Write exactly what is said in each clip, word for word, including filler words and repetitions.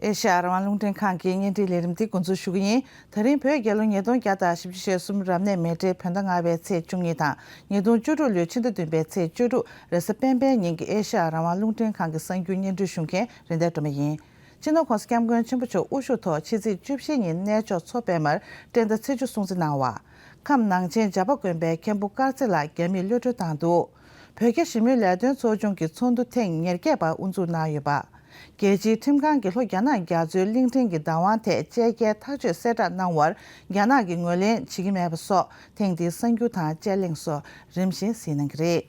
ཨེ་ཤ་ཡ་རང་དབང་རླུང་འཕྲིན་ཁང་གི་བརྙན་འཕྲིན་ལས་རིམ་འདི་འགོ་འཛུགས་ཞུ་གི་ཡིན། ད་རིང་བོད་རྒྱལ་ལོ་ཉིས་སྟོང་བརྒྱ་དང་བཞི་བཅུ་ཞེ་གསུམ་རབ་གནས་མེ་སྤྲེལ་བོད་ཟླ་ལྔ་པའི་ཚེས་བཅུ་གཉིས་དང་། ཉིས་སྟོང་བཅུ་དྲུག་ལོའི་ཕྱི་ཟླ་བདུན་པའི་ཚེས་བཅུ་དྲུག་རེས་གཟའ་སྤེན་པའི་ཉིན་གྱི་ཨེ་ཤ་ཡ་རང་དབང་རླུང་འཕྲིན་ཁང་གི་གསར་འགྱུར་སྙན་སྒྲོན་ཞུ་མཁན་རིན་ལྡན་སྒྲོལ་མ་ཡིན། སྤྱི་ནོར་༸གོང་ས་༸སྐྱབས་མགོན་ཆེན་པོ་མཆོག་དབུ་བཞུགས་ཐོག་ཕྱི་ཚེས་བཅུ་བཞི་ཉིན་གནས་མཆོག་མཚོ་པདྨར་སྤྲན་ཟླ་ཚེས་བཅུ་སྲུང་བརྩི་གནང་བ། ཁམས་ནང་ཆེན་བྱ་རྒོད་དགོན་པའི་མཁན་པོ་དཀར་རྩེ་ལགས་རྒྱ་མིས་གློད་གྲོལ་བཏང་འདུག་བོད་རྒྱ་ཞི་མོལ་ལས་དོན་ཚོགས་ཆུང་གི་ཚོགས་འདུ་ཐེངས་ཉེར་བརྒྱད་པ་དབུ་འཛུགས་གནང་ཡོད་པ། རྒྱལ་སྤྱིའི་ཁྲིམས་ཁང་གིས་ལྷོ་རྒྱ་ནག་རྒྱ་མཚོའི་གླིང་ཕྲན་གྱི་བདག་དབང་ཐད་བཅད་རྒྱའི་ཐག་གཅོད་གསལ་བསྒྲགས་གནང་བར་རྒྱ་ནག་གིས་ངོས་ལེན་བྱེད་ཀྱི་མེད་པ་སོགས་ཐེངས་འདིའི་གསར་འགྱུར་དང་དཔྱད་གླེང་སོགས་རིམ་བཞིན་གཟིགས་གནང་གི་རེད།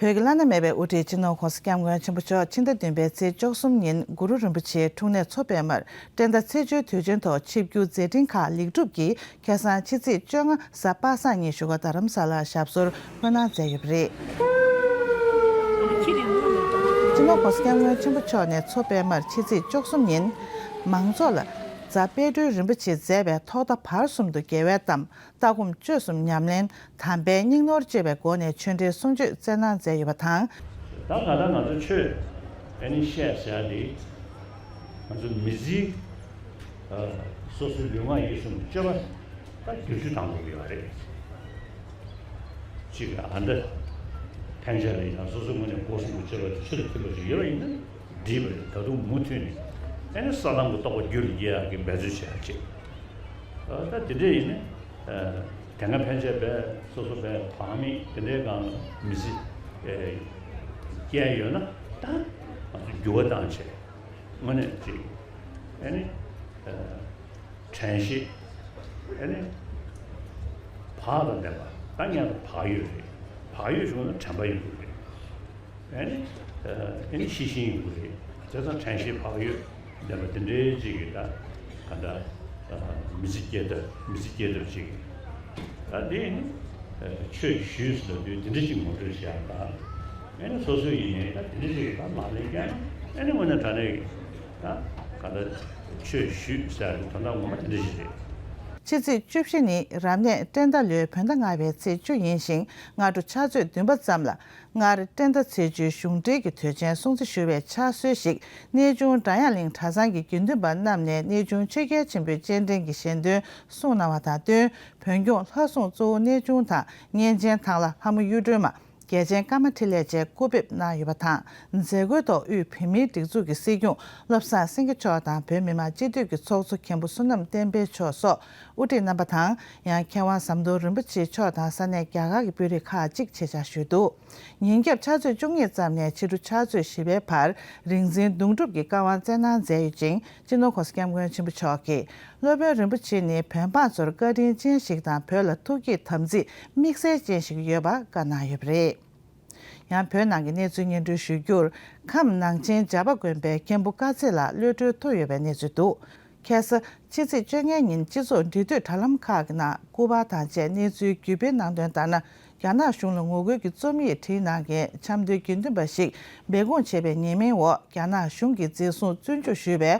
བོད་ཀྱི་བླ་ན་མེད་པའི་དབུ་ཁྲིད་སྤྱི་ནོར་༸གོང་ས་༸སྐྱབས་མགོན་ཆེན་པོ་མཆོག་ཕྱི་ཟླ་བདུན་པའི་ཚེས་བཅུ་གསུམ་ཉིན་གུ་རུ་རིན་པོ་ཆེའི་འཁྲུངས་གནས་མཚོ་པདྨར་སྤྲན་ཟླ་ཚེས་བཅུའི་དུས་ཆེན་ཐོག་ཆིབས་བསྒྱུར་མཛད་འཕྲིན་ཁག་ལེགས་གྲུབ་ཀྱིས་ཁ་སང་ཕྱི་ཚེས་བཅོ་ལྔ་གཟའ་པ་སངས་ཉིན་བཞུགས་སྒར་རྡ་རམ་ས་ལར་ཞབས་སོར་འཁོད་གནང་མཛད་ཡོད་པ་རེད། སྤྱི་ནོར་༸གོང་ས་༸སྐྱབས་མགོན་ཆེན་པོ་མཆོག་ནས་མཚོ་པདྨར་ཕྱི་ཚེས་བཅུ་གསུམ་ཉིན་མང་ཚོགས་ལ་རྫ་དཔལ་སྤྲུལ་རིན་པོ་ཆེས་མཛད་པའི་ཐོག་མཐའ་བར་གསུམ་དུ་དགེ་བའི་གཏམ། ལྟ་སྒོམ་སྤྱོད་གསུམ་ཉམས་ལེན། དམ་པའི་སྙིང་ནོར་བཅས་པའི་སྒོ་ནས་ཆོས་འབྲེལ་གསུང་ཆོས་སྩལ་གནང་མཛད་ཡོད་པ་དང་། ད་ག་ད་ང་ཚོ་ཆོས་ཨ་ནི་བཤད་ཟེར་ཡ་དེ་ང་ཚོ་མི་ཚེའི་ཨ་སོ་སོའི་ལུས་ངག་ཡིད་གསུམ་སྤྱོད་པ་ད་བསྒྱུར་ཞུ་དང་པོ་ཡོད་རེད། གཅིག་ཨ་འདྲ་ཕན་ཆད་ལ་ཡིན་ན་སོ་སོའི་ངོས་ནས་སྒོ་གསུམ་དུ་སྤྱོད་པ་དེ་ཆེད་དུ་ཕུལ་བ་ཞིག་ཡོད་པ་ཡིན་ན་འགྲིག་པ་རེད། ད་དུང་མུ་མཐུད་ནས་ཨ་ནི་ས་ལམ་གྱི་རྟོགས་པ་རྒྱུད་ལ་སྐྱེ་ཡག་གི་འབད་རྩོལ་བྱེད་ཡག་ཅིག་ད་དེ་འདྲ་ཡིན་ན། དེ་སྔ་ཕན་ཆད་པའི་སོ་སོ་པའི་བག་མེད་དེ་འདྲའི་སྒང་ལ་མི་ཚེ་སྐྱེལ་ཡོད་ན་ད་ང་ཚོ་འགྱུར་བ་བཏང་བྱས་དངོས་གནས་ཅིག་ཨ་ནི་དྲན་ཤེས་ཨ་ནི་བག་དང་ལྡན་པ། ད་ངས་ད་བག་ཡོད་རེད། བག་ཡོད་བྱུང་ན་དྲན་པ་ཡོང་གི་རེད། ཨ་ནི་ཨ་ནི་ཤེས་བཞིན་ཡོང་གི་རེད། བྱས་ཙང་དྲན་ཤེས་བག་ཡོད་ལྡན་པ་དེ་འདྲའི་ཅིག་གིས་ད་ག་འདྲ་མི་ཚེ་སྐྱེལ་ཐབས་མི་ཚེ་སྐྱེལ་ཐབས་ཅིག་ད་དེ་ནི་ཆོས་ཞུས་ཟེར་དུས་དེ་འདྲ་ཅིག་ངོ་སྤྲོད་བྱས་ཡག་ད་ཨ་ནི་སོ་སོ་ཡིན་ནའི་ད་དེ་འདྲ་ཅིག་ད་མ་ལེན་མཁན་ཨ་ནི་དངོས་གནས་དྲང་གནས་ཀྱི་ད་ག་འདྲ་ཆོས་ཞུས་ཟེར་ཡག་དོན་དག་ངོ་མ་དེ་འདྲ་ཞིག་རེད། ཕྱི་ཚེས་བཅུ་བཞི་ནི་རབ་གནས་སྤྲེལ་ཟླ་ལོའི་བོད་ཟླ་ལྔ་པའི་ཚེས་བཅུ་ཡིན་ཞིང་སྔ་དྲོ་ཕྱག་ཚོད་བདུན་པ་ཙམ་ལ། སྔར་སྤྲེལ་ཟླ་ཚེས་བཅུའི་གཞུང་འབྲེལ་གྱི་དུས་ཆེན་སྲུང་བརྩི་ཞུ་བའི་ཕྱག་སྲོལ་ཞིག་གནས་ཆུང་སྒྲ་དབྱངས་གླིང་གྲྭ་ཚང་གི་དགེ་འདུན་པ་རྣམས་ནས་གནས་ཆུང་ཆོས་རྒྱལ་ཆེན་པོའི་སྤྱན་འདྲེན་གྱི་ཞལ་འདོན་གསུངས་གནང་བ་དང་བསྟུན། བོན་སྐྱོང་ལྷ་སྲུང་གཙོ་བོ་གནས་ཆུང་དང་གཉན་ཆེན་ཐང་ལྷ་ལྷ་མོ་གཡུ་སྒྲོན་མ། རྒྱལ་ཆེན་ཀརྨ་འཕྲིན་ལས་བཅས་སྐུ་ཕེབས་གནང་ཡོད་པ་དང་། མཛད་སྒོའི་ཐོག་དབུས་བོད་མིའི་སྒྲིག་འཛུགས་ཀྱི་སྲིད་སྐྱོང་བློ་བཟང་སེང་གེ་མཆོག་དང་བོད་མི་མང་སྤྱི་འཐུས་ཀྱི་ཚོགས་གཙོ་མཁན་པོ་བསོད་ནམས་བསྟན་འཕེལ་མཆོག་སོགས་དབུ་ཁྲིད་རྣམ་པ་དང་། ཡང་མཁས་དབང་ཟམ་གདོང་རིན་པོ་ཆེ་མཆོག་དང་ས་གནས་རྒྱ་གར་གྱི་དཔོན་རིགས་ཁག་ཅིག་ཆེད་བཅར་ཞུས་འདུག་ཉིན་རྒྱབ་ཕྱག་ཚོད་བཅུ་གཉིས་ཙམ་ནས་ཕྱི་དྲོ་ཕྱག་ཚོད་བཞི་པའི་བར་རིག་འཛིན་གདུང་སྒྲུབ་ཀྱི་བཀའ་དབང་སྩལ་གནང་མཛད་ཡོད་ཅིང་། སྤྱི་ནོར་༸གོང་ས་༸སྐྱབས་མགོན་ཆེན་པོ་མཆོག་གིས་སློབ་དཔོན་རིན་པོ་ཆེ་ནི་བོད་འབངས་ཚོར་བཀའ་དྲིན་ཅན་ཞིག་དང་བོད་ལ་ཐུགས་བསྐྱེད་དམ་ཚིག་དམིགས་བསལ་ཅན་ཞིག་ཡོད་པ་བཀའ་གནང་ཡོད་པ་རེད། ཡང་བོད་ནང་གི་གནས་ཚུལ་སྙན་སྒྲོན་ཞུ་རྒྱུར། ཁམས་ནང་ཆེན་བྱ་རྒོད་དགོན་པའི་མཁན་པོ་དཀར་རྩེ་ལགས་གློད་གྲོལ་ཐོབ་ཡོད་པའི་གནས་ཚུལ་འདུག་ཁ་སང་ཕྱི་ཚེས་བཅོ་ལྔའི་ཉིན་སྤྱི་ཚོགས་འབྲེལ་མཐུད་དྲ་ལམ་ཁག་གི་ནང་སྐུ་པར་དང་བཅས་གནས་ཚུལ་བརྒྱུད་སྤེལ་གནང་དོན་ལྟར་ན། རྒྱ་ནག་གཞུང་ལ་ངོ་རྒོལ་གྱི་རྩོམ་ཡིག་བྲིས་གནང་མཁན་ཆབ་མདོའི་དགེ་འདུན་པ་ཞིག་སྦས་སྐུང་བྱས་པའི་ཉེས་མིང་འོག་རྒྱ་ནག་གཞུང་གིས་འཛིན་བཟུང་བཙོན་འཇུག་ཞུས་པའི་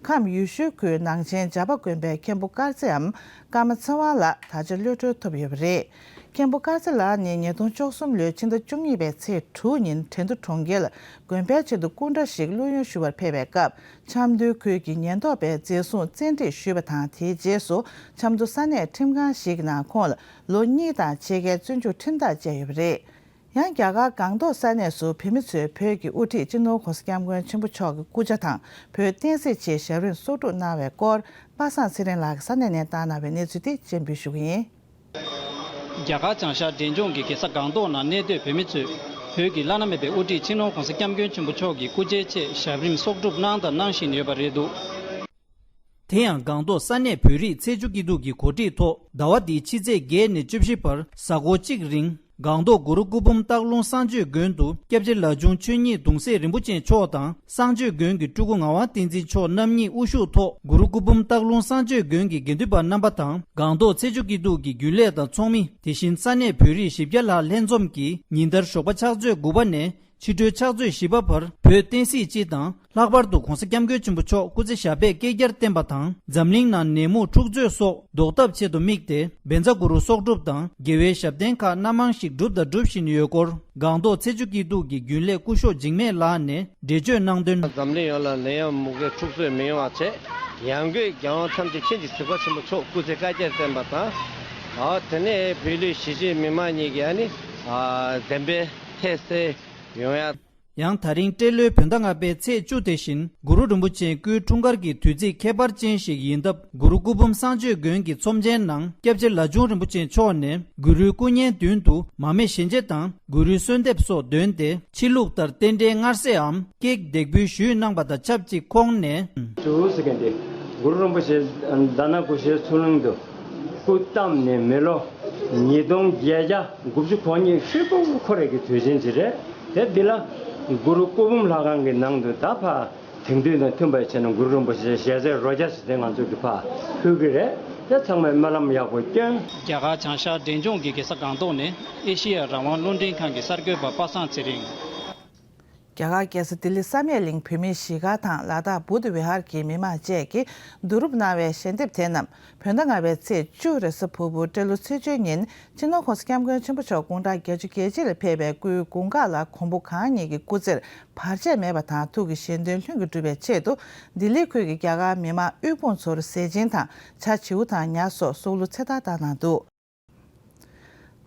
ཁམས་ཡུལ་ཤུལ་ཁུལ་ནང་ཆེན་བྱ་རྒོད་དགོན་པའི་མཁན་པོ་དཀར་རྩེའམ་ཀརྨ་ཚེ་དབང་ལགས་ད་ཆ་གློད་གྲོལ་ཐོབ་ཡོད་པ་རེད། མཁན་པོ་དཀར་རྩེ་ལགས་ནི་ཉིས་སྟོང་བཅུ་གསུམ་ལོའི་ཕྱི་ཟླ་བཅུ་གཉིས་པའི་ཚེས་དྲུག་ཉིན་ཁྲེང་ཏུའུ་གྲོང་ཁྱེར་ལ་དགོན་པའི་ཆེད་དུ་སྐུ་འདྲ་ཞིག་བླུ་ཡོན་ཞུ་བར་ཕེབས་པའི་སྐབས། ཆབ་མདོའི་ཁུལ་གྱི་ཉེན་རྟོག་པས་འཛིན་བཟུང་བཙན་ཁྲིད་ཞུས་པ་དང་། དེའི་རྗེས་སུ་ཆབ་མདོ་ས་གནས་ཁྲིམས་ཁང་ཞིག་གི་ནང་ཁོང་ལ་ལོ་གཉིས་དང་ཕྱེད་ཀའི་བཙོན་འཇུག་ཁྲིམས་ཐག་བཅད་ཡོད་པ་རེད། ཡང་རྒྱ་གར་སྒང་ཏོག་ས་གནས་སུ་བོད་མི་ཚོས་བོད་ཀྱི་དབུ་ཁྲིད་སྤྱི་ནོར་༸གོང་ས་༸སྐྱབས་མགོན་ཆེན་པོ་མཆོག་གི་སྐུ་ཕྱྭ་དང་བོད་བསྟན་སྲིད་ཆེད་ཞབས་རིམ་གསོག་སྒྲུབ་གནང་བའི་སྐོར། པ་སངས་ཚེ་རིང་ལགས་ཀྱིས་ས་གནས་ནས་བཏང་གནང་བའི་གནས་ཚུལ་དེ་སྤྱན་འབུལ་ཞུ་གི་ཡིན། རྒྱ་གར་བྱང་ཤར་འབྲས་ལྗོངས་ཀྱི་རྒྱལ་ས་སྒང་ཏོག་ནང་གནས་སྡོད་བོད་མི་ཚོས་བོད་ཀྱི་བླ་ན་མེད་པའི་དབུ་ཁྲིད་སྤྱི་ནོར་༸གོང་ས་༸སྐྱབས་མགོན་ཆེན་པོ་མཆོག་གི་སྐུ་ཕྱྭའི་ཆེད་ཞབས་རིམ་གསོག་སྒྲུབ་གནང་དང་གནང་བཞིན་ཡོད་པ་རེད་འདུག་དེ་ཡང་སྒང་ཏོག་ས་གནས་བོད་རིགས་ཚེ་མཆོག་སྐྱིད་སྡུག་གི་གོ་སྒྲིག་ཐོག་ཟླ་བ་འདིའི་ཕྱི་ཚེས་བརྒྱད་ནས་བཅུ་བཞི་བར་གཟའ་འཁོར་གཅིག་རིང་སྒང་ཏོག་གུ་རུ་སྐུ་འབུམ་སྟག་ལུང་གསང་སྤྱོད་དགོན་དུ་སྐྱབས་རྗེ་ལ་ཆུང་ཆོས་ཉིད་གདུང་སྲས་རིན་པོ་ཆེ་མཆོག་དང་། གསང་སྤྱོད་དགོན་གྱི་སྤྲུལ་སྐུ་ངག་དབང་བསྟན་འཛིན་མཆོག་རྣམ་གཉིས་དབུ་བཞུགས་ཐོག་གུ་རུ་སྐུ་འབུམ་སྟག་ལུང་གསང་སྤྱོད་དགོན་གྱི་དགེ་འདུན་པ་རྣམ་པ་དང་། སྒང་ཏོག་ཚེ་མཆོག་སྐྱིད་སྡུག་གི་རྒྱུན་ལས་དང་ཚོགས་མི། དེ་བཞིན་ས་གནས་བོད་རིགས་བཞི་བརྒྱ་ལྷག་ལྷན་འཛོམས་ཀྱིས་ཉིན་ལྟར་ཞོགས་པ་ཕྱག་ཚོད་དགུ་པ་ནས་ ཕྱི་དྲོའི་ཕྱག་ཚོད་བཞི་པ་བར་བོད་བསྟན་སྲིད་སྤྱི་དང་། ལྷག་པར་དུ་༧གོང་ས་༧སྐྱབས་མགོན་ཆེན་པོ་མཆོག་སྐུ་ཚེ་ཞབས་པད་བསྐལ་བརྒྱར་བརྟན་པ་དང་། འཛམ་གླིང་ནང་ནད་མུག་འཁྲུག་རྩོད་སོགས་ཟློག་ཐབས་ཆེད་དུ་དམིགས་ཏེ། བཛྲ་གུ་རུ་གསོག་སྒྲུབ་དང་། དགེ་བའི་ཞབས་བརྟན་ཁག་སྣ་མང་ཞིག་བསྒྲུབས་དང་སྒྲུབ་བཞིན་ཡོད་སྐོར། སྒང་ཏོག་ཚེ་ཆུ་སྐྱིད་སྡུག་གི་རྒྱུན་ལས་སྐུ་ཞབས་འཇིགས་མེད་ལགས་ནས་འགྲེལ་བརྗོད་གནང་དོན། འཛམ་གླིང་ཡོངས་ལ་ནད་ཡམས་མུ་གེ་འཁྲུག་རྩོད་མི་ཡོང་བ་ཆེད། ཡང་སྒོས་རྒྱལ་དབང་ཐམས་ཅད་མཁྱེན་ཅིང་གཟིགས་པ་ཆེན་པོ་མཆོག་སྐུ་ཚེ་བསྐལ་བརྒྱར་བརྟན་པ་དང་། ཨ་དེ་ནས་བོད་ལུགས་གཞིས་བྱེས་མི་མང་གཉིས་ཀྱི་ཨ་ནི་ཨ་བདེན་པའི་ཐད་གསལ་ཡོང་ཡ། ཡང་ད་རིང་སྤྲེལ་ལོའི་བོད་ཟླ་ལྔ་པའི་ཚེས་བཅུ་དེ་བཞིན་གུ་རུ་རིན་པོ་ཆེའི་སྐུའི་འཁྲུངས་སྐར་གྱི་དུས་ཚིགས་ཁྱད་པར་ཅན་ཞིག་ཡིན་སྟབས། གུ་རུ་སྐུ་འབུམ་གསང་སྤྱོད་དགོན་གྱི་ཚོམས་ཆེན་ནང་སྐྱབས་རྗེ་ལ་ཆུང་རིན་པོ་ཆེ་མཆོག་ནས་གུ་རུའི་སྐུ་བརྙན་མདུན་དུ་མར་མེ་ཞལ་འབྱེད་དང་གུ་རུའི་གསོལ་འདེབས་སོགས་འདོན་ཏེ། ཕྱི་ལུགས་ལྟར་རྟེན་འབྲེལ་མངར་ཟས་འམ་ཀེག་འདེགས་འབུལ་ཞུས་གནང་བ་དང་ཆབས་ཅིག་ཁོང་ནས། ཞུ་ཟེར་མཁན་དེ་གུ་རུ་རིན་པོ་ཆེ་དྷ་ན་ཀུ་ཤའི་མཚོ་གླིང་དུ་སྐུ་བལྟམས་ནས་མི་ལོ་ཉིས་སྟོང་བརྒྱད་བརྒྱ་དགུ་བཅུ་གོ་གཉིས་ཧྲིལ་པོ་འཁོར་བའི་གི་དུས་ཆེན་ཅིག་རེད། དེ་འདི་ལ་གུ་རུ་སྐུ་འབུམ་ལྷ་ཁང་གི་ནང་དུ་ད་ཕར་དེང་དུས་དང་མཐུན་པའི་ཆ་ནས་གུ་རུ་རིན་པོ་ཆེ་ཞལ་ཟས་རོ་བརྒྱ་ཞིག་དེ་ང་ཚོ་གི་ཕར་ཕུལ་གི་རེད། དེ་ཚང་མས་སྨོན་ལམ་ཡག་པོ་བསྐྱོན། རྒྱ་གར་བྱང་ཤར་འབྲས་ལྗོངས་ཀྱི་རྒྱལ་ས་སྒང་ཏོག་ནས་ཨེ་ཤེ་ཡ་རང་དབང་རླུང་འཕྲིན་ཁང་གི་གསར་འགོད་པ་པ་སངས་ཚེ་རིང་། རྒྱ་གར་རྒྱལ་ས་ལྡི་ལི་བསམ་ཡས་གླིང་བོད་མིའི་གཞིས་སྒར་དང་ལ་དྭགས་བུདྡྷ་ཝི་ཧར་གྱི་མི་མང་བཅས་ཀྱིས་བསྡུ་རུབ་གནང་བའི་ཞལ་འདེབས་དེ་རྣམས་བོད་ཟླ་ལྔ་པའི་ཚེས་བཅུ་རེས་གཟའ་ཕུར་བུ་སྤྲེལ་ལོ་ཚེས་བཅུའི་ཉིན་སྤྱི་ནོར་༧གོང་ས་༧སྐྱབས་མགོན་ཆེན་པོ་མཆོག་དགུང་གྲངས་བརྒྱད་ཅུ་གྱ་གཅིག་ལ་ཕེབས་པའི་སྐུའི་དགུང་ཁ་ལ་གོང་བུ་གང་ཉིད་ཀྱི་སྐུ་ཚེར་བར་ཆད་མེད་པ་དང་ཐུགས་ཀྱི་བཞེད་དོན་ལྷུན་གྱིས་འགྲུབ་པའི་ཆེད་དུ་ལྡི་ལི་ཁུལ་གྱི་རྒྱ་གར་མི་མང་དབུལ་ཕོངས་ཚོར་ཟས་སྦྱིན་དང་ཇ་བྱིའུ་དང་ཉ་སོགས་སྲོག་བླུ་ཚེ་ཐར་བཏང་གནང་འདུག་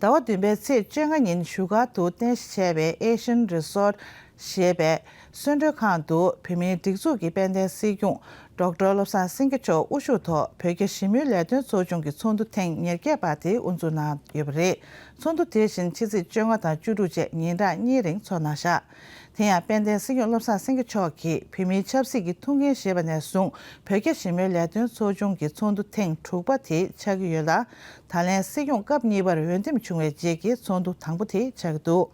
ཟླ་བ་བདུན་པའི་ཚེས་བཅོ་ལྔ་ཉིན་བཞུགས་སྒར་དུ་རྟེན་གཞི་བྱས་པའི་ཨེ་ཤན་རི་སོར་ཞེས་པའི་གསོལ་མགྲོན་ཁང་དུ་བོད་མིའི་སྒྲིག་འཛུགས་ཀྱི་དཔལ་ལྡན་སྲིད་སྐྱོང་ཌོག་ཊར་བློ་བཟང་སེང་གེ་མཆོག་དབུ་བཞུགས་ཐོག་བོད་རྒྱ་ཞི་མོལ་ལས་དོན་ཚོགས་ཆུང་གི་ཚོགས་འདུ་ཐེངས་ཉེར་བརྒྱད་པ་དེ་དབུ་འཛུགས་གནང་ཡོད་པ་རེད། ཚོགས་འདུ་དེ་བཞིན་ཕྱི་ཚེས་བཅོ་ལྔ་དང་བཅུ་དྲུག་བཅས་ཉིན་གྲངས་གཉིས་རིང་འཚོགས་གནང་བཞག་དེ་ཡང་དཔལ་ལྡན་སྲིད་སྐྱོང་བློ་བཟང་སེང་གེ་མཆོག་གིས་བོད་མིའི་ཆབ་སྲིད་ཀྱི་ཐུགས་འགན་བཞེས་པ་ནས་བཟུང་བོད་རྒྱ་ཞི་མོལ་ལས་དོན་ཚོགས་ཆུང་གི་ཚོགས་འདུ་ཐེངས་དྲུག་པ་དེ་ཆགས་ཀྱི་ཡོད་ལ། ད་ལན་སྲིད་སྐྱོང་སྐབས་གཉིས་པར་འོས་འདེམས་བྱུང་བའི་རྗེས་ཀྱི་ཚོགས་འདུ་དང་པོ་དེ་ཆགས་ཀྱི་འདུག་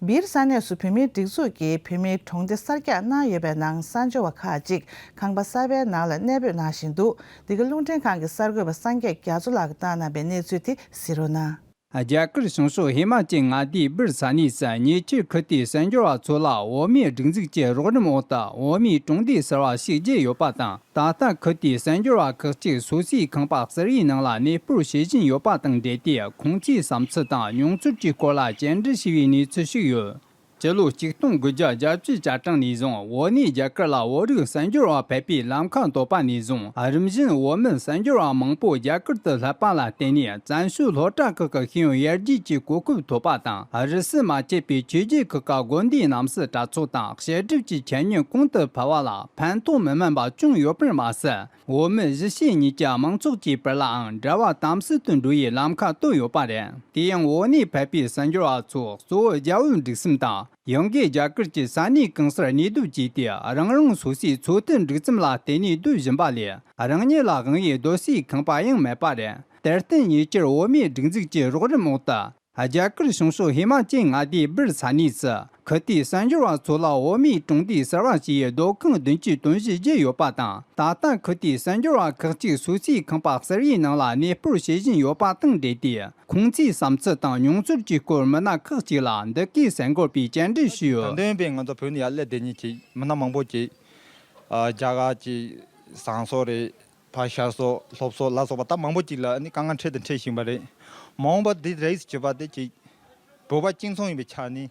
སྦིར་ས་གནས་སུ་བོད་མིའི་སྒྲིག་འཛུགས་ཀྱིས་བོད་མིའི་གྲོང་སྡེ་གསར་རྒྱག་གནང་ཡོད་པའི་ནང་གསར་འབྱོར་བ་ཁག་ཅིག་ཁང་པ་གསར་པའི་ནང་ལ་གནས་སྤོས་གནང་བཞིན་འདུག་འདི་ག་རླུང་འཕྲིན་ཁང་གི་གསར་འགོད་པ་སངས་རྒྱས་རྒྱ་མཚོ་ལགས་ཀྱིས་བཏང་གནང་པའི་གནས་ཚུལ་དེ་གཟིགས་རོགས་གནང་། རྒྱ་གར་བྱང་ཕྱོགས་ཧི་མ་ཅལ་མངའ་སྡེའི་སྦིར་ས་གནས་སུ་ཉེ་ཆར་ཁུ་ཐིའི་གསར་འབྱོར་བ་ཚོ་ལ་འོ་མའི་སྒྲིག་འཛུགས་ཀྱི་རོགས་རམ་འོག་ཏུ་འོ་མའི་གྲོང་སྡེ་གསར་བ་ཞིག་བརྒྱབ་ཡོད་པ་དང་། ད་ལྟ་ཁུ་ཐིའི་གསར་འབྱོར་བ་ཁག་ཅིག་སོ་སོའི་ཁང་པ་གསར་བའི་ནང་ལ་གནས་སྤོར་བྱེད་བཞིན་ཡོད་པ་དང་འབྲེལ་ཏེ། ཁོང་ཚོའི་བསམ་ཚུལ་དང་མྱོང་ཚོར་གྱི་སྐོར་ལ་བཅར་འདྲི་ཞུས་པའི་གནས་ཚུལ་ཞིག་ཡོད། སྤྱི་ལོ་ཆིག་སྟོང་དགུ་བརྒྱ་བརྒྱད་ཅུ་གྱ་གྲངས་ནས་བཟུང་འོ་ནས་རྒྱ་གར་ལ་བོད་རིགས་གསར་འབྱོར་བ་ཕེབས་པའི་ལམ་ཁ་བཏོད་པ་ནས་བཟུང་། རིམ་བཞིན་བོད་མི་གསར་འབྱོར་བ་མང་པོ་རྒྱ་གར་དུ་སླེབས་པ་ལ་བརྟེན་ནས། བཙན་བྱོལ་སློབ་གྲྭ་ཁག་གི་ཤེས་ཡོན་ཡར་རྒྱས་ཀྱི་གོ་སྐབས་ཐོབ་པ་དང་། རིས་སུ་མ་ཆད་པའི་ཆོས་བརྒྱུད་ཁག་གི་དགོན་སྡེ་རྣམས་སུ་གྲྭ་ཚོགས་དང་བཤད་སྒྲུབ་ཀྱི་འཆད་ཉན་གོང་དུ་འཕེལ་བ་ལ་ཕན་ཐོགས་མི་དམན་པ་བྱུང་ཡོད་པར་མ་ཟད། བོད་མི་གཞིས་བྱེས་གཉིས་ཀྱི་མང་ཚོགས་ཀྱི་བར་ལའང་འབྲེལ་བ་དམ་ཟབ་ཏུ་འགྲོ་བའི་ལམ་ཁ་བཏོད་ཡོད་པ་རེད། དེ་ཡང་འོ་ནས་ཕེབས་པའི་གསར་འབྱོར་བ་ཚོ་གཙོ་བོ་རྒྱ་བོད་འབྲེལ་ཟམ་དང་། ཡང་སྒོས་རྒྱ་གར་གྱི་ས་གནས་གང་སར་གནས་སྡོད་བྱས་ཏེ། རང་རང་སོ་སོའི་འཚོ་སྡོད་སྒྲིག་མཚམས་ལ་བརྟེན་ནས་སྡོད་བཞིན་པ་ལས། རང་ཉིད་ལ་དབང་བའི་སྡོད་སའི་ཁང་པ་ཡང་མེད་པ་རེད། དེར་བརྟེན་ཉེ་ཆར་འོ་མའི་སྒྲིག་འཛུགས་ཀྱི་རོགས་རམ་འོག་ཏུ། རྒྱ་གར་བྱང་ཕྱོགས་ཧི་མ་ཅལ་མངའ་སྡེའི་སྦིར་ས་གནས་སུ། ཁུ་ཐིའི་གསར་འབྱོར་བ་ཚོ་ལ་འོ་མའི་གྲོང་སྡེ་གསར་བ་ཞེས་པའི་སྡོད་ཁང་བདུན་ཅུ་དོན་བཞི་བརྒྱབ་ཡོད་པ་དང་། ད་ལྟ་ཁུ་ཐིའི་གསར་འབྱོར་བ་ཁག་ཅིག་སོ་སོའི་ཁང་པ་གསར་བའི་ནང་ལ་གནས་སྤོར་བྱེད་བཞིན་ཡོད་པ་དང་འབྲེལ་ཏེ། ཁོང་ཚོའི་བསམ་ཚུལ་དང་མྱོང་ཚོར་གྱི་སྐོར་མི་སྣ་ཁག་ཅིག་ལ་འདི་གའི་གསར་འགོད་པས་བཅར་འདྲི་ཞུས་ཡོད། ད་ལྟ་ཡིན་པའི་ང་ཚོ་བོད་ནས་ཡར་སླེབས་བསྡད་མཁན་གྱི་མི་སྣ་མང་པོ་ཅིག་ཨ་རྒྱ་གར་གྱི་བཟང་ཕྱོགས་རེད། ཕར་ཤར་ཕྱོགས་སློབ་ཕྱོགས་ལ་སོགས་པ་ད་མང་པོ་ཅིག་ལ་ནི་དཀའ་ངལ་འཕྲད་དང་འཕྲད་བཞིན་པ་རེད། མ་འོངས་པ་འདི་རིགས་སུ་གྱུར་པ་དེ་ཅིག་བོད་པ་གཅིག་མཚུངས་ཡིན་པའི་ཆ་ནས་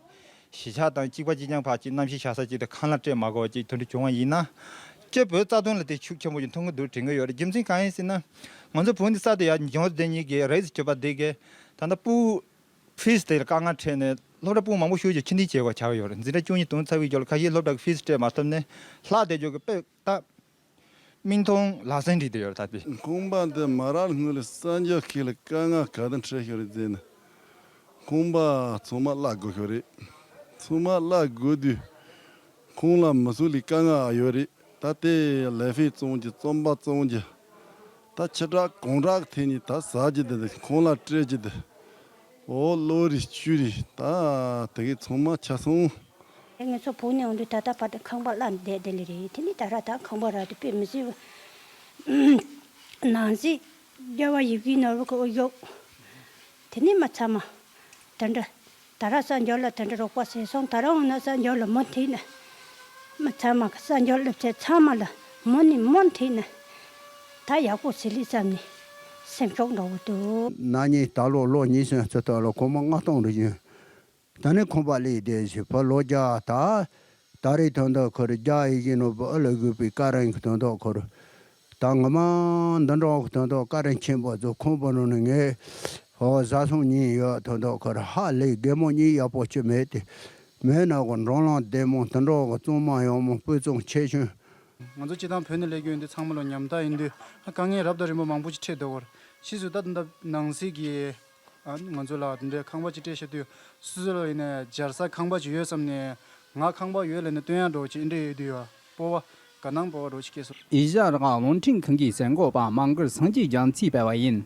གཞིས་ཆགས་དང་གཅིག་པ་གཅིག་རྐྱང་བར་གྱི་གནམ་གཤིས་ཤར་ས་ཅིག་དང་ཁང་གླ་སྤྲད་མ་དགོས་པ་ཅིག་དེ་འདྲ་བྱུང་བ་ཡིན་ན། སྤྱིར་བོད་རྩ་དོན་ལ་དེ་ཤུགས་ཆེན་པོ་ཅིག་མཐོང་གི་འདུག་དྲན་གྱི་ཡོད་རེད། རྒྱུ་མཚན་གང་ཡིན་ཟེར་ན། ང་ཚོ་བོད་འདི་ས་དེ་ཡར་འབྱོར་བསྡད་མཁན་གྱི་རིགས་སུ་གྱུར་པ་འདི་གས་ད་ལྟ་སྤུ་ཕིས་དེ་ལ་དཀའ་ངལ་འཕྲད་ནས་སློབ་གྲྭ་སྤུ་མང་པོ་ཞེ་པོ་ཅིག་ཕྱིར་འཐེན་བྱེད་དགོས་ཆགས་ཡོད་རེད། འཛིན་གྲྭ་བཅུ་གཉིས་དང་ཚར་བའི་རྒྱབ་ལ་ཁ་ཤས་སློབ་གྲྭ་གི་ཕིས་སྤྲད་མ་ཐུབ་ནས་ལྷག་བསྡད་རྒྱུ་གི་དཔེ་ད། མིག་མཐོང་ལག་ཟིན་བསྒྲིགས་བསྡད་ཡོད་རེད་ད་དེ། ཁང་པ་འདི་མ་རག་སྔོན་ལ་གསར་འབྱོར་ཁག་ལ་དཀའ་ངལ་ག་དུས་འཕྲད་ཤོག་རེད་ཟེར་ན། ཁང་པ་ཚང་མ་གླ་དགོས་ཤོག་རེད། ཚང་མ་གླ་དགོས་དུས་ཁོང་ལ་མི་སུ་ལས་དཀའ་ངལ་ཡོད་རེད། ད་དེ་ལས་ཕེ་བཙོང་རྒྱུ་རྩམ་པ་བཙོང་རྒྱུ། ད་ཕྱི་དྲག་གོང་དྲག་ཐད་ནས་ད་ཟ་རྒྱུ་དེ་ཁོང་ལ་སྤྲད་རྒྱུ་དེ། འོ་ལོ་རེ་བཅུ་རེ་ད་དེ་གའི་ཚང་མ་ཆ་སོང་། ངེད་ཚོ་བོད་ནས་འོང་དུས་ད་ལྟ་བར་དུ་ཁང་པ་གླ་བསྡད་བསྡད་ལེ་རེད། དེ་ནས་ད་ར་ད་ཁང་པ་རག་དུས་དཔེ་མི་སྲིད་པ། ནང་གསེས་རྒྱ་བ་ཡི་གེ་ནོར་བུ་གི་ཨོ་ཡོག་དེ་ནས་མ་ཚང་མ་ད་འདྲ། ད་ར་གསར་འབྱོར་ལ་དེ་འདྲ་རོགས་པ་བྱས་སོང་། ད་ར་འོང་ན་གསར་འབྱོར་ལ་མུ་མཐུད་ནས་མི་ཚང་མ་གི་གསར་འབྱོར་སློབ་ཆེན་ཚང་མ་ལ་མུ་ནས་མུ་མཐུད་ནས་ད་ཡག་པོ་བྱེད་ལེ་བསམ་ནས་སེམས་ཤུགས་འདྲ་བོ་འདུག། ན་ནིང་ད་ལོ་ལོ་ཉི་ཤུ་རྩ་གཅིག་ལ་ཁོ་མོ་མངགས་གཏོང་རེ་བྱུང་། ད་ནི་ཁང་པ་ལས་བསྡད་ཞིག་བུ་ལོ་བརྒྱ། ད་ད་རེས་དོན་དག་ཁོ་ར་རྒྱ་ཡི་གི་ནོར་བུ་ཨ་ལ་གུས་པའི་བཀའ་དྲིན་གྱི་དོན་དག་ཁོ་ར། ད་ངོ་མ་འདི་འདྲ་གི་དོན་དག་བཀའ་དྲིན་ཆེན་པོ་ཚོ་ཁང་པ་ནང་ནས་ངས་ཧོ་བཟའ་ཚང་གཉིས་ཡོད། དོན་དག་ཁོ་ར་ཧ་ལས་རྒན་མོ་གཉིས་ཡག་པོ་ཅི་མེད་དེ། མེད་ན་གོ་འགྲོ་ལམ་བདེ་མོ་དོན་དག་གི་གཙང་མ་ཡག་མོ་སྤུས་གཙང་ཆེ་ཆུང་། ང་ཚོ་སྤྱི་བཏང་བོད་ནས་སླེབས་རྒྱུ་ཡིན་དུས་ཚང་མ་ལ་ཉམ་ཐག་ཡིན་དུས་དཀའ་ངལ་རབ་དང་རིམ་པ་མང་པོ་ཅིག་འཕྲད་འདུག་གོ། ཕྱིས་སུ་ད་ད་ནང་སྲིད་ཀྱི་ཨ་ང་ཚོ་ལ་དེ་འདྲའི་ཁང་པ་ཅིག་སྤྲད་བཞག་དུས་སོ་སོ་ལ་ཡིན་ནའི་སྦྱར་ས་ཁང་པ་ཅིག་ཡོད་བསམ་ནས་ང་ཁང་པ་ཡོད་ལབ་ནས་སྟོན་ཡག་འདྲ་བོ་ཅིག་འདྲ་ཡོད་དུས་ཡོད་སྤོབས་པ་དགའ་སྣང་སྤོབས་པ་འདྲ་བོ་ཅིག་སྐྱེས་སོང་། ཨེ་ཤ་ཡ་རང་དབང་རླུང་འཕྲིན་ཁང་གི་གསར་འགོད་པ་མང་སྒར་སངས་རྒྱས་རྒྱ་མཚོས་སྤེལ་བ་ཡིན།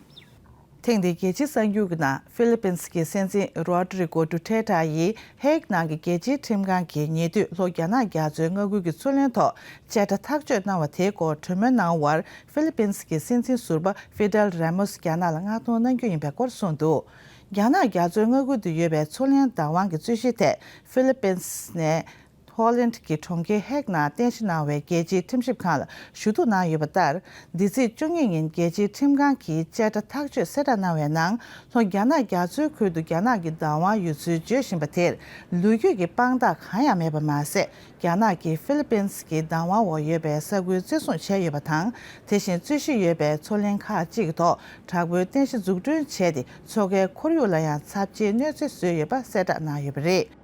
ཐེངས་འདིའི་རྒྱལ་སྤྱིའི་གསར་འགྱུར་གྱི་ནང་ཧྥི་ལི་པིན་སི་གི་སྲིད་འཛིན་རོ་ཏྲི་གོ་ཌུ་ཏེ་ཏྲ་ཡིས་ཧེག་ནང་གི་རྒྱལ་སྤྱིའི་ཁྲིམས་ཁང་གིས་ཉེ་དུས་ལྷོ་རྒྱ་ནག་རྒྱ་མཚོའི་མངའ་ཁུལ་གྱི་མཚོ་གླིང་ཐོག་བཅད་ཁྲ་ཐག་གཅོད་གནང་བ་དེའི་སྐོར་གྲོས་མོལ་གནང་བར་ཧྥི་ལི་པིན་སི་གི་སྲིད་འཛིན་ཟུར་པ་ཧྥི་ཌལ་རེ་མོ་སི་རྒྱ་ནག་ལ་མངགས་གཏོང་གནང་རྒྱུ་ཡིན་པའི་སྐོར་གསུངས་འདུག། རྒྱ་ནག་རྒྱ་མཚོའི་མངའ་ཁུལ་དུ་ཡོད་པའི་མཚོ་གླིང་བདག་དབང་གི་རྩོད་གཞི་ཐད་ཧྥི་ལི་པིན་སི་ནས་ཧོ་ལན་གྱི་གྲོང་ཁྱེར་ཧེག་ནང་རྟེན་གཞི་གནང་བའི་རྒྱལ་སྤྱིའི་ཁྲིམས་ཞིབ་ཁང་ལ་ཞུ་གཏུག་གནང་ཡོད་པ་ལྟར། འདི་ཚེས་བཅུ་གཉིས་ཉིན་རྒྱལ་སྤྱིའི་ཁྲིམས་ཁང་གིས་བཅད་ཁྲ་ཐག་གཅོད་གསལ་བསྒྲགས་གནང་བའི་ནང་། ལྷོ་རྒྱ་ནག་རྒྱ་མཚོའི་ཁུལ་དུ་རྒྱ་ནག་གི་བདག་དབང་ཡོད་ཚུལ་བརྗོད་བཞིན་པ་དེར་ལོ་རྒྱུས་ཀྱི་དཔང་རྟགས་གང་ཡང་མེད་པ་མ་ཟད། རྒྱ་ནག་གིས་ཧྥི་ལི་པིན་སི་གི་བདག་དབང་འོག་ཡོད་པའི་ས་ཁུལ་བཙན་བཟུང་བྱས་ཡོད་པ་དང་། དེ་བཞིན་རྩོད་གཞི་ཡོད་པའི་མཚོ་གླིང་ཁག་ཅིག་གི་ཐོག་དྲག་པོའི་རྟེན་གཞི་འཛུགས་སྐྲུན་བྱས་ཏེ། མཚོ་ཁའི་ཁོར་ཡུག་ལ་ཡང་ཚབས་ཆེའི་གནོད་འཚེ་བཟོས་ཡོད་པ་གསལ་བསྒྲགས་གནང་ཡོད་པ་རེད།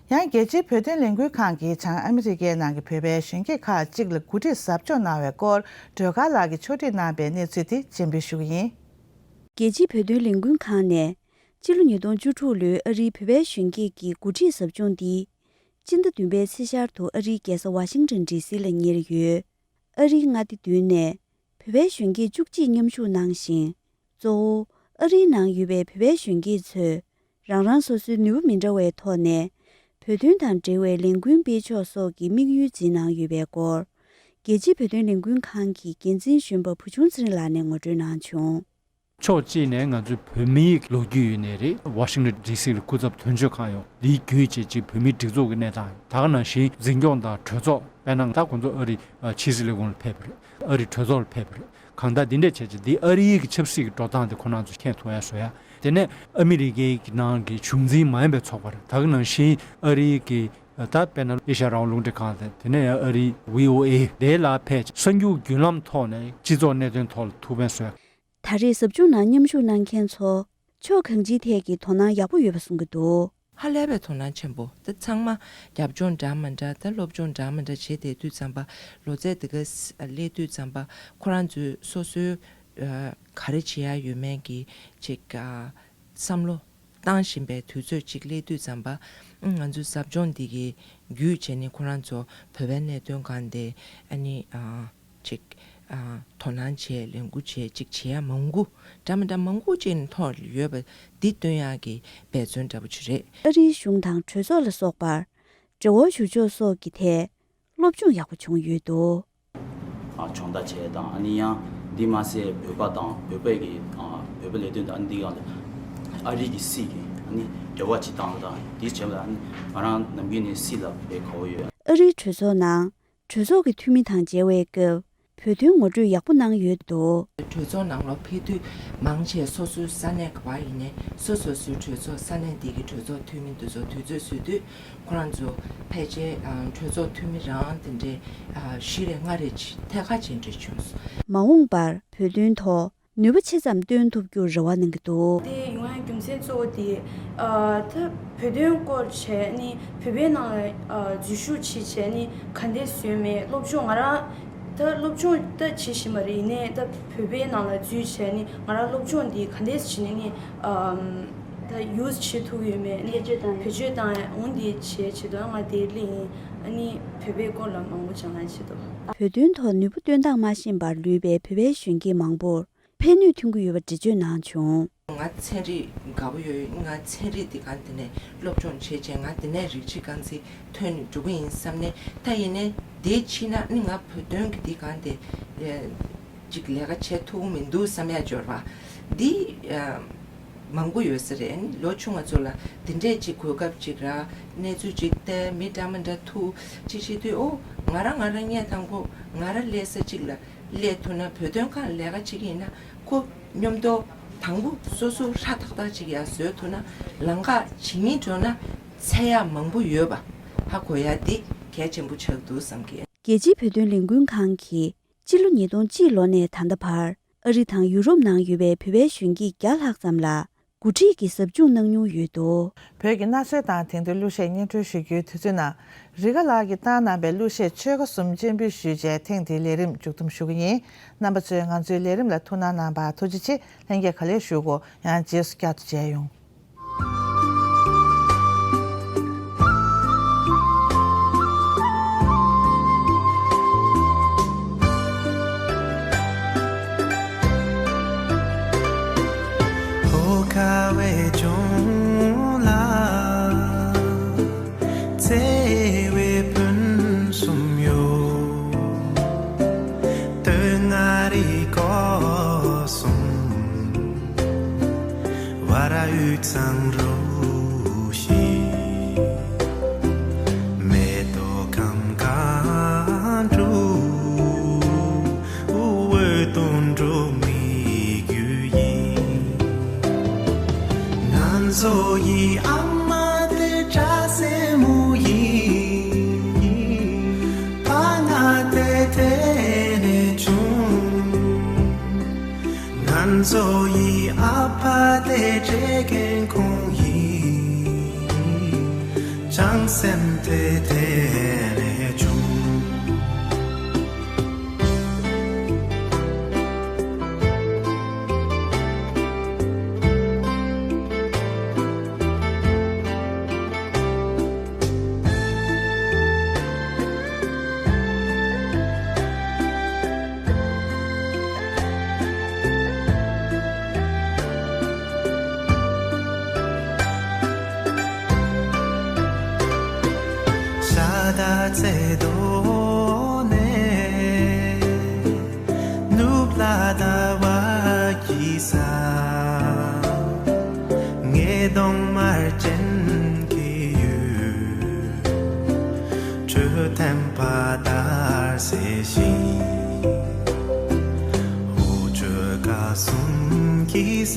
ཡང་རྒྱལ་སྤྱིའི་བོད་དོན་ལས་འགུལ་ཁང་གིས་བྱང་ཨ་མི་རི་ཀའི་ནང་གི་བོད་པའི་གཞོན་སྐྱེས་ཁག་ཅིག་ལ་འགོ་ཁྲིད་ཟབ་སྦྱོང་གནང་བའི་སྐོར་སྒྲོལ་དཀར་ལགས་ཀྱིས་ཕྱོགས་སྒྲིག་གནང་པའི་གནས་ཚུལ་དེ་སྤྱན་འབུལ་ཞུ་གི་ཡིན། རྒྱལ་སྤྱིའི་བོད་དོན་ལས་འགུལ་ཁང་ནས་སྤྱི་ལོ་ཉིས་སྟོང་བཅུ་དྲུག་ལོའི་ཨ་རིའི་བོད་པའི་གཞོན་སྐྱེས་ཀྱི་འགོ་ཁྲིད་ཟབ་སྦྱོང་འདི་སྤྱི་ཟླ་བདུན་པའི་ཚེས་ཤར་དུ་ཨ་རིའི་རྒྱལ་ས་ཝ་ཤིང་ཊོན་ཌི་སི་ལ་གཉེར་ཡོད། ཨ་རིའི་མངའ་སྡེ་བདུན་ནས་བོད་པའི་གཞོན་སྐྱེས་བཅུ་གཅིག་མཉམ་ཞུགས་གནང་ཞིང་། གཙོ་བོ་ཨ་རིའི་ནང་ཡོད་པའི་བོད་པའི་གཞོན་སྐྱེས་ཚོས་རང་རང་སོ་སོའི་ནུས་པ་མི་འདྲ་བའི་ཐོག་ནས་བོད་དོན་དང་འབྲེལ་བའི་ལས་འགུལ་སྤེལ་ཕྱོགས་སོགས་ཀྱི་དམིགས་ཡུལ་འཛིན་གནང་ཡོད་པའི་སྐོར། རྒྱལ་སྤྱིའི་བོད་དོན་ལས་འགུལ་ཁང་གི་འགན་འཛིན་གཞོན་པ་བུ་ཆུང་ཚེ་རིང་ལགས་ནས་ངོ་སྤྲོད་གནང་བྱུང་། ཕྱོགས་གཅིག་ནས་ང་ཚོའི་བོད་མིའི་ལོ་རྒྱུས་ཡོད་ནའི་རེད། ཝ་ཤིང་ཊོན་ཌི་སི་ལ་སྐུ་ཚབ་དོན་གཅོད་ཁང་ཡོད། འདིའི་བརྒྱུད་བྱས་ཅིག་བོད་མིའི་སྒྲིག་འཛུགས་ཀྱི་གནས་སྟངས་ཡོད། ད་ག་ནང་བཞིན་འཛིན་སྐྱོང་དང་གྲོས་ཚོགས། དཔེར་ན་ད་ཁོང་ཚོ་ཨ་རི་ཕྱི་སྲིད་ལས་ཁུངས་ལ་ཕེབས་པ་རེད། ཨ་རི་གྲོས་ཚོགས་ལ་ཕེབས་པ་རེད། གང་ལྟར་འདི་འདྲས་བྱས་ཅིག་འདི་ཨ་རིའི་གི་ཆབ་སྲིད་ཀྱི་འགྲོ་སྟངས་དེ་ཁོ་རང་ཚོ་མཁྱེན་ཐུབ་ཡ་བཟོ་ཡ། དེ་ནས་ཨ་མི་རི་ཀའི་གི་ནང་གི་གཞུང་འཛིན་མ་ཡིན་པའི་ཚོགས་པ་རེད། ད་ག་ནང་བཞིན་ཨ་རིའི་གི་ད་དཔེར་ན་ཨེ་ཤ་ཡ་རང་དབང་རླུང་འཕྲིན་ཁང་དང་དེ་ནས་ཨ་རིའི་ཝི་ཨོ་ཨེ་དེ་ལ་ཕེབས། གསར་འགྱུར་བརྒྱུད་ལམ་ཐོག་ནས་སྤྱི་ཚོགས་གནད་དོན་ཐོག་ལ་ཐུགས་ཕན་གསོས། ད་རེས་ཟབ་སྦྱོང་ནང་མཉམ་ཞུགས་གནང་མཁན་ཚོ་ཕྱོགས་གང་ཅིའི་ཐད་ཀྱི་དོ་སྣང་ཡག་པོ་ཡོད་པ་གསུང་གི་འདུག། ཧ་ལས་པའི་དོ་སྣང་ཆེན་པོ། ད་ཚང་མ་རྒྱབ་ལྗོངས་འདྲ་མི་འདྲ། ད་སློབ་སྦྱོང་འདྲ་མི་འདྲ་བྱེད་བསྡད་དུས་ཙམ་པ། ལོ་ཚད་དེ་ག་སླེབས་དུས་ཙམ་པ་ཁོ་རང་ཚོས་སོ་སོའི་ག་རེ་བྱེད་ཡ་ཡོད་མེད་ཀྱི་ཅིག་བསམ་བློ་བཏང་བཞིན་པའི་དུས་ཚོད་ཅིག་སླེབས་དུས་ཙམ་པ། ང་ཚོའི་ཟབ་སྦྱོང་འདི་གི་བརྒྱུད་བྱས་ནས་ཁོ་རང་ཚོ་བོད་པའི་གནད་དོན་སྒང་དེ་ཨ་ནི་ཅིག་དོ་སྣང་བྱས། ལས་འགུལ་བྱས། ཅིག་བྱེད་ཡ་མང་པོ་འདྲ་མི་འདྲ་མང་པོ་ཅིག་ཐོག་ཡོད་པ་འདི་སྟོན་ཡག་གི་འབད་བརྩོན་འདྲ་པོ་ཅིག་རེད། ཨ་རིའི་གཞུང་དང་གྲོས་ཚོགས་ལ་སོགས་པར་འབྲེལ་བ་ཞུ་ཕྱོགས་སོགས་ཀྱི་ཐད་སློབ་སྦྱོང་ཡག་པོ་བྱུང་ཡོད་འདུག། ཨ་སྦྱོང་བརྡར་བྱས་དང་། ཨ་ནི་ཡང་འདི་མ་ཟད་བོད་པ་དང་བོད་པའི་གི་ཨ་བོད་པའི་ལས་དོན་དང་། ཨ་ནི་འདི་སྒང་ལ་ཨ་རི་གི་སྲིད་ཀྱི་ཨ་ནི་འབྲེལ་བ་ཅིག་བཏང་བ་དང་། འདི་བྱས་པ་ལ་ཨ་ནི་ང་རང་ནམ་རྒྱུན་ནས་སྲིད་ལ་དཔེ་དགའ་བོ་ཡོད། ཨ་རིའི་གྲོས་ཚོགས་ནང་གྲོས་ཚོགས་ཀྱི་འཐུས་མི་དང་མཇལ་བའི་སྐབས་བོད་དོན་ངོ་སྤྲོད་ཡག་པོ་གནང་ཡོད་འདུག། གྲོས་ཚོགས་ནང་ལོགས་ཕེབས་དུས་མང་ཆེ་སོ་སོའི་ས་གནས་ག་པར་ཡིན་ནའི་སོ་སོ་སོའི་གྲོས་ཚོགས་ས་གནས་དེ་གི་གྲོས་ཚོགས་འཐུས་མི་དེ་ཚོ་དུས་ཚོད་བཟོས་དུས་ཁོ་རང་ཚོ་ཕལ་ཆེར་ཨ་གྲོས་ཚོགས་འཐུས་མི་རང་དེ་འདྲའི་ཨ་བཞི་རེ་ལྔ་རེ་ཅིག་ཐད་ཀར་མཇལ་འཕྲད་བྱུང་སོང་། མ་འོངས་པར་བོད་དོན་ཐོག་ནུས་པ་ཆེ་ཙམ་བཏོན་ཐུབ་རྒྱུར་རེ་བ་གནང་གི་འདུག། དེ་ཡོང་ཡ་རྒྱུ་མཚན་གཙོ་བོ་དེ་ཨ་ད་བོད་དོན་སྐོར་བྱས་ནི་བོད་པའི་ནང་ལ་ཨ་འཛུལ་ཞུགས་བྱས་བྱས་ནི་ག་འདྲས་བཟོས་མེད། སློབ་སྦྱོང་ང་རང་ད་སློབ་སྦྱོང་ད་བྱེད་བཞིན་པ་རེད། ཡིན་ནའི་ད་བོད་པའི་ནང་ལ་འཛུལ་བྱས་ནི་ང་རང་སློབ་སྦྱོང་འདི་ག་འདྲས་བྱས་ནི་ནི་ཨམ་ད་ཡུ་སི་བྱེད་ཐུབ་ཡོད་མེད། ནི་བེད་སྤྱོད་བཏང་ཡ། འོང་འདི་བྱས་བྱེད་དོ། ང་དེ་སླེབས་ཡིན། ཨ་ནི་བོད་པའི་སྐོར་ལ་མང་པོ་སྦྱང་ཡ་བྱེད་དོ། བོད་དོན་ཐོག་ནུས་པ་བཏོན་སྟངས་མ་ཤེས་པར་ལུས་པའི་བོད་པའི་གཞོན་སྐྱེས་མང་པོར་ཕན་ནུས་ཐོན་གྱི་ཡོད་པ་འགྲེལ་བརྗོད་གནང་བྱུང་། ང་ཚན་རིག་དགའ་པོ་ཡོད། ང་ཚན་རིག་འདི་ག་འདི་ནས་སློབ་སྦྱོང་བྱས་བྱས་ང་འདི་ནས་རིགས་གཅིག་རྐང་འཛིན་ཐོན་ནས་འགྲོ་གི་ཡིན་བསམ་ནས། ད་ཡིན་ནའི་འདི་ཕྱིན་ན་ནི་ང་བོད་དོན་གྱི་འདི་ག་འདི་ཅིག་ལས་ཀ་བྱེད་ཐུབ་ཀྱི་མི་འདུག་བསམ་ཡ་འབྱོར་བ་འདི། མང་པོ་ཡོད་ས་རེད། ལོ་ཆུང་བ་ཚོ་ལ་འདི་འདྲས་ཅིག་གོ་སྐབས་ཅིག་རག་གནས་ཚུལ་ཅིག་བལྟས། མི་འདྲ་མི་འདྲ་ཐུག་ཅིག་བྱེད་དུས། ཨོ། ང་རང་ང་རང་ངས་དང་པོ་ང་རང་སླེབས་ས་ཅིག་ལ་སླེབས་ཐུབ་ན། བོད་དོན་ཁག་ལས་ཀ་བྱེད་ཀྱི་ཡིན་ན། ཁོ་མཉམ་དུ་དང་པོ་སོ་སོ་ཧྲ་ཐག་ཐག་ཅིག་ཡར་བཟོས་ཐུབ་ན། ལམ་ཁ་ཇི་མི་འགྲོ་ན་འཚོལ་ཡག་མང་པོ་ཡོད་པ་ཧ་གོ་ཡག་འདི་གལ་ཆེན་པོ་ཆགས་འདུག་བསམ་གི། རྒྱལ་སྤྱིའི་བོད་དོན་ལས་འགུལ་ཁང་གིས་སྤྱི་ལོ་ཉིས་སྟོང་གཅིག་ལོ་ནས་ད་ལྟ་བར། ཨ་རི་དང་ཡུ་རོབ་ནང་ཡོད་པའི་བོད་པའི་གཞོན་སྐྱེས་བརྒྱ་ལྷག་ཙམ་ལ་འགོ་ཁྲིད་ཀྱི་ཟབ་སྦྱོང་གནང་མྱོང་ཡོད་འདུག། བོད་ཀྱི་གནའ་སྲོལ་དང་དེང་དུས་གླུ་གཞས་སྙན་སྒྲོན་ཞུ་རྒྱུའི་དུས་ཚོད་ནང་། རི་ཀ་ལགས་ཀྱིས་བཏང་གནང་བའི་གླུ་གཞས་ཆོལ་ཁ་གསུམ་སྤྱན་འབུལ་ཞུས་རྗེས། ཐེངས་འདིའི་ལས་རིམ་མཇུག་བསྡོམས་ཞུ་གི་ཡིན། རྣམ་པ་ཚོས་ང་ཚོའི་ལས་རིམ་ལ་ཐུགས་སྣང་གནང་བར་ཐུགས་རྗེ་ཆེ། ལྷན་རྒྱས་ག་ལེར་བཞུགས་དགོས། ཡང་རྗེས་སུ་བསྐྱར་དུ་མཇལ་ཡོང་། ཧོ་ཁ་བའི་ལྗོངས་ལ་བརྩེ་བའི་ཕུན་སུམ་ཡོད། སྟོད་མངའ་རིས་སྐོར་གསུམ། ཝ་ར་དབུས་གཙང་རུ་བཞི། མེ་ཏོག་ཁམས་གངས་ཕྲུག། འོད་སྟོང་འབྲུག་མའི་རྒྱུད་ཡིན། ང་ཚོ་ཡི་ཨ་མ་དེ་བྲག་སྲིན་མོ་ཡིན། ཕ་ང་དེ་དེ་ནས་བྱུང་། ང་ཚོ་ཡི་ཨ་ཕ་དེ་བྲེ་རྒན་ཁོང་ཡིན། བྱང་སེམས་དེ་དེ་ནས་བྱུང་། ཤ་དང་ཚེ་དོ་ནས་ནུབ་ལ་ཟླ་བ་འཁྱིལ་ས། ངེས་གདོང་དམར་ཅན་གྱི་ཡུལ། འཕྲོད་བསྟེན་པ་ལྟར་གསལ་ཞིང་། འོ་བཅུ་ཀ་གསུམ་གྱི་ས་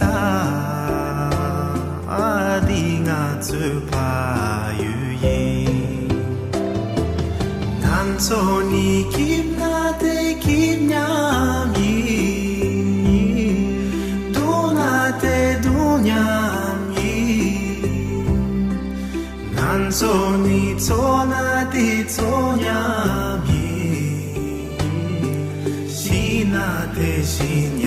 འདི་ང་ཚོའི་ཕ་ཡུལ་ཡིན། ང་ཚོ་གཉིས་སྐྱིད་ན་དེ་སྐྱིད་མཉམ་ཡིན། སྡུག་ན་དེ་སྡུག་མཉམ་ཡིན། ང་ཚོ་གཉིས་འཚོ་ན་དེ་འཚོ་མཉམ་ཡིན། ཤི་ན་དེ་ཤི་